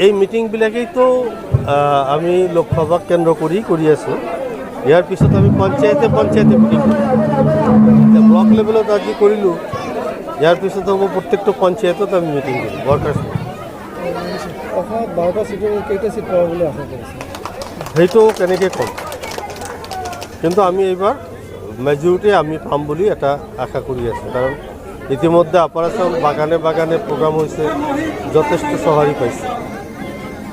এই মিটিংবিলাকেইতো আমি লোকসভাক কেন্দ্ৰ কৰি কৰি আছোঁ। ইয়াৰ পিছত আমি পঞ্চায়তে পঞ্চায়তে মিটিং কৰিম। এতিয়া ব্লক লেভেলত আজি কৰিলোঁ, ইয়াৰ পিছত হ'ব প্ৰত্যেকটো পঞ্চায়তত আমি মিটিং কৰিম, ৱৰ্কাৰ্ছ। অসমত 12টা চিটৰ কেইটা চিট পাব বুলি আশা কৰিছে? সেইটো কেনেকৈ ক'ম, কিন্তু আমি এইবাৰ মেজৰিটি আমি পাম বুলি এটা আশা কৰি আছোঁ। কাৰণ ইতিমধ্যে আপাৰ আছাম বাগানে বাগানে প্ৰগ্ৰাম হৈছে, যথেষ্ট সঁহাৰি পাইছে।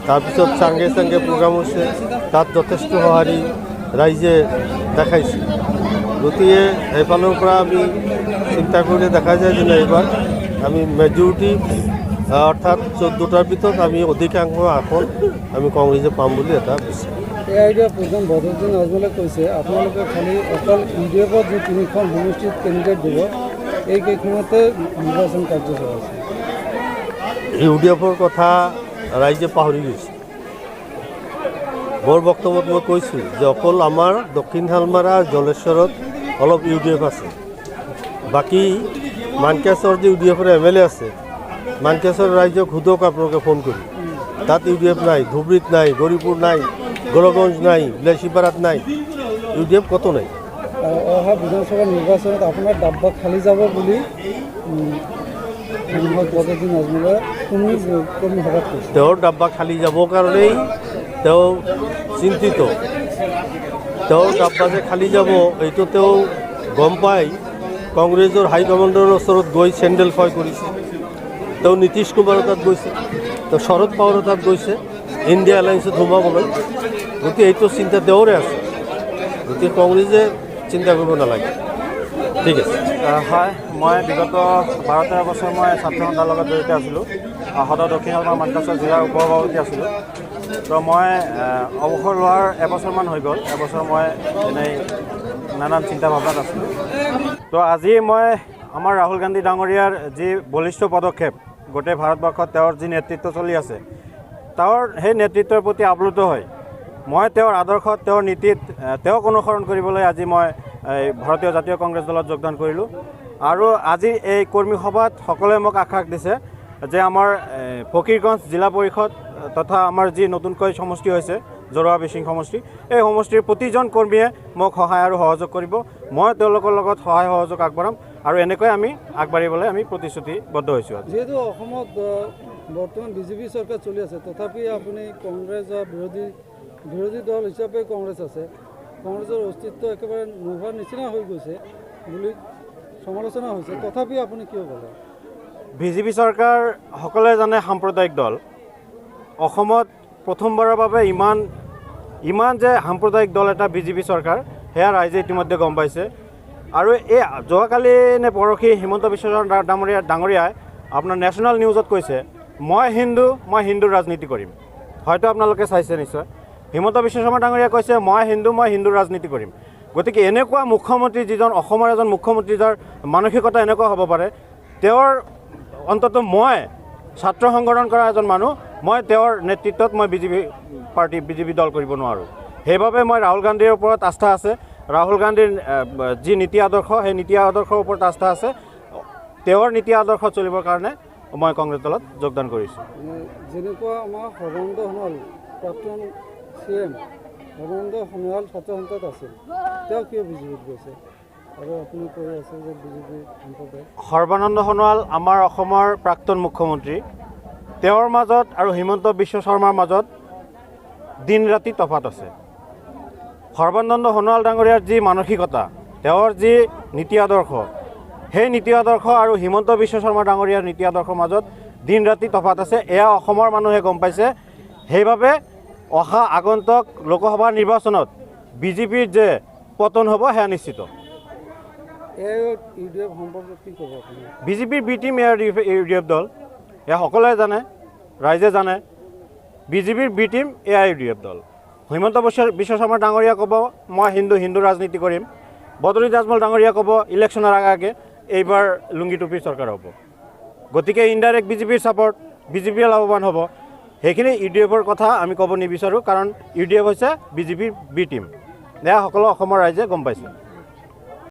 তাৰপিছত চাংগে চাংগে প্ৰগ্ৰাম হৈছে, তাত যথেষ্ট সঁহাৰি ৰাইজে দেখাইছে। গতিকে সেইফালৰ পৰা আমি চিন্তা কৰিলে দেখা যায় যে এইবাৰ আমি মেজৰিটি, অৰ্থাৎ 14টাৰ ভিতৰত আমি অধিকাংশ আসন আমি কংগ্ৰেছে পাম বুলি এটা বিশ্বাস। এ I D F প্ৰধান বদৰুদ্দিন আজমলে কৈছে, আপোনালোকে খালি অকল ইউ ডি এফত যি তিনিখন সমষ্টিত কেণ্ডিডেট দিব, এইকেইখনতে নিৰ্বাচন কাৰ্য চলাইছে। ইউ ডি এফৰ কথা ৰাইজে পাহৰি গৈছে। মোৰ বক্তব্যত মই কৈছোঁ যে অকল আমাৰ দক্ষিণ শালমাৰা, জলেশ্বৰত অলপ ইউ ডি এফ আছে, বাকী মানকেশ্বৰ যে ইউ ডি এফৰ এম এল এ আছে, মানকেশ্বৰ ৰাইজক সোধক আপোনালোকে ফোন কৰি, তাত ইউ ডি এফ নাই, ধুবুৰীত নাই, গৌৰীপুৰ নাই, গোলকগঞ্জ নাই, বিলাসীপাৰাত নাই, ইউ ডি এফ কতো নাই। আৰু অহা বিধানসভা নিৰ্বাচনত আপোনাৰ ডাব্বা খালী যাব বুলি সাংসদ বদৰুদ্দিন আজমলে কৰ্মী সভাত কৈছে। তেওঁৰ ডাব্বা খালী যাবৰ কাৰণেই তেওঁ চিন্তিত। তেওঁৰ ডাব্বা যে খালী যাব, এইটো তেওঁ গম পাই কংগ্ৰেছৰ হাইকমাণ্ডৰ ওচৰত গৈ চেণ্ডেল ক্ষয় কৰিছে। তেওঁ নীতিশ কুমাৰৰ তাত গৈছে, তেওঁ শৰদ পাৱাৰৰ তাত গৈছে ইণ্ডিয়া এলায়েন্সত সোমাবলৈ। গতিকে এইটো চিন্তা তেওঁৰে আছে। গতিকে কংগ্ৰেছে চিন্তা কৰিব নালাগে। ঠিক আছে। হয়, মই বিগত 12-13 বছৰ মই ছাত্ৰ সন্থাৰ লগত জড়িত আছিলোঁ। সদৌ দক্ষিণ শালমাৰা মানকাচৰ জিলাৰ উপ সভাপতি আছিলোঁ। তো মই অৱসৰ লোৱাৰ এবছৰমান হৈ গ'ল। এবছৰ মই এনেই নানান চিন্তা ভাৱনাত আছিলোঁ। তো আজি মই আমাৰ ৰাহুল গান্ধী ডাঙৰীয়াৰ যি বলিষ্ঠ পদক্ষেপ, গোটেই ভাৰতবৰ্ষত তেওঁৰ যি নেতৃত্ব চলি আছে, তেওঁৰ সেই নেতৃত্বৰ প্ৰতি আপ্লুত হৈ মই তেওঁৰ আদৰ্শত, তেওঁৰ নীতিত তেওঁক অনুসৰণ কৰিবলৈ আজি মই এই ভাৰতীয় জাতীয় কংগ্ৰেছ দলত যোগদান কৰিলোঁ। আৰু আজি এই কৰ্মী সভাত সকলোৱে মোক আশ্বাস দিছে যে আমাৰ ফকীৰগঞ্জ জিলা পৰিষদ তথা আমাৰ যি নতুনকৈ সমষ্টি হৈছে জৰুৱা বিচিং সমষ্টি, এই সমষ্টিৰ প্ৰতিজন কৰ্মীয়ে মোক সহায় আৰু সহযোগ কৰিব। মই তেওঁলোকৰ লগত সহায় সহযোগ আগবঢ়াম আৰু এনেকৈ আমি আগবাঢ়িবলৈ আমি প্ৰতিশ্ৰুতিবদ্ধ হৈছোঁ আজি। যিহেতু অসমত বৰ্তমান বিজেপি চৰকাৰ চলি আছে, তথাপি আপুনি কংগ্ৰেছ বা বিৰোধী দল হিচাপে কংগ্ৰেছ আছে, কংগ্ৰেছৰ অস্তিত্ব একেবাৰে নোহোৱাৰ নিচিনা হৈ গৈছে বুলি সমালোচনা হৈছে, তথাপি আপুনি কিয় ক'লে? বিজেপি চৰকাৰ সকলোৱে জানে সাম্প্ৰদায়িক দল। অসমত প্ৰথমবাৰৰ বাবে ইমান যে সাম্প্ৰদায়িক দল এটা বিজেপি চৰকাৰ, সেয়া ৰাইজে ইতিমধ্যে গম পাইছে। আৰু এই যোৱাকালি নে পৰহি হিমন্ত বিশ্ব শৰ্মা ডাঙৰীয়াই আপোনাৰ নেশ্যনেল নিউজত কৈছে, মই হিন্দু, মই হিন্দুৰ ৰাজনীতি কৰিম। হয়তো আপোনালোকে চাইছে নিশ্চয়। হিমন্ত বিশ্ব শৰ্মা ডাঙৰীয়াই কৈছে, মই হিন্দু, মই হিন্দুৰ ৰাজনীতি কৰিম। গতিকে এনেকুৱা মুখ্যমন্ত্ৰী, যিজন অসমৰ এজন মুখ্যমন্ত্ৰী যাৰ মানসিকতা এনেকুৱা হ'ব পাৰে, তেওঁৰ অন্ততঃ মই ছাত্ৰ সংগঠন কৰা এজন মানুহ, মই তেওঁৰ নেতৃত্বত মই বিজেপি পাৰ্টি, বিজেপি দল কৰিব নোৱাৰোঁ। সেইবাবে মই ৰাহুল গান্ধীৰ ওপৰত আস্থা আছে। ৰাহুল গান্ধীৰ যি নীতি আদৰ্শ, সেই নীতি আদৰ্শৰ ওপৰত আস্থা আছে। তেওঁৰ নীতি আদৰ্শ চলিবৰ কাৰণে মই কংগ্ৰেছ দলত যোগদান কৰিছোঁ। যেনেকুৱা আমাৰ সৰ্বানন্দ সোণোৱাল, প্ৰাক্তন চি এম সৰ্বানন্দ সোণোৱাল ছাত্ৰ সন্থাত আছিল, তেওঁ কিয় বিজেপিত গৈছে আৰু আপুনি কৈ আছে যে বিজেপি সাম্প্ৰদায়িক? সৰ্বানন্দ সোণোৱাল আমাৰ অসমৰ প্ৰাক্তন মুখ্যমন্ত্ৰী, তেওঁৰ মাজত আৰু হিমন্ত বিশ্ব শৰ্মাৰ মাজত দিন ৰাতি তফাৎ আছে। সৰ্বানন্দ সোণোৱাল ডাঙৰীয়াৰ যি মানসিকতা, তেওঁৰ যি নীতি আদৰ্শ, সেই নীতি আদৰ্শ আৰু হিমন্ত বিশ্ব শৰ্মা ডাঙৰীয়াৰ নীতি আদৰ্শৰ মাজত দিন ৰাতি তফাৎ আছে। এয়া অসমৰ মানুহে গম পাইছে। সেইবাবে অহা আগন্তুক লোকসভা নিৰ্বাচনত বিজেপিৰ যে পতন হ'ব সেয়া নিশ্চিত। এ ইউ ডি এফ সম্পৰ্কত কি ক'ব আপুনি? বিজেপিৰ B team A U D F দল, এয়া সকলোৱে জানে, ৰাইজে জানে। বিজেপিৰ B team A I U D F দল। হিমন্ত বিশ্ব শৰ্মা ডাঙৰীয়া ক'ব মই হিন্দু, হিন্দু ৰাজনীতি কৰিম। বদৰুদ্দিন আজমল ডাঙৰীয়া ক'ব ইলেকশ্যনৰ আগে আগে এইবাৰ লুংগি টুপিৰ চৰকাৰ হ'ব। গতিকে ইনডাইৰেক্ট বিজেপিৰ ছাপৰ্ট, বিজেপিয়ে লাভৱান হ'ব। সেইখিনি ইউ ডি এফৰ কথা আমি ক'ব নিবিচাৰোঁ, কাৰণ ইউ ডি এফ হৈছে বিজেপিৰ বি টিম। এয়া সকলো অসমৰ ৰাইজে গম পাইছে।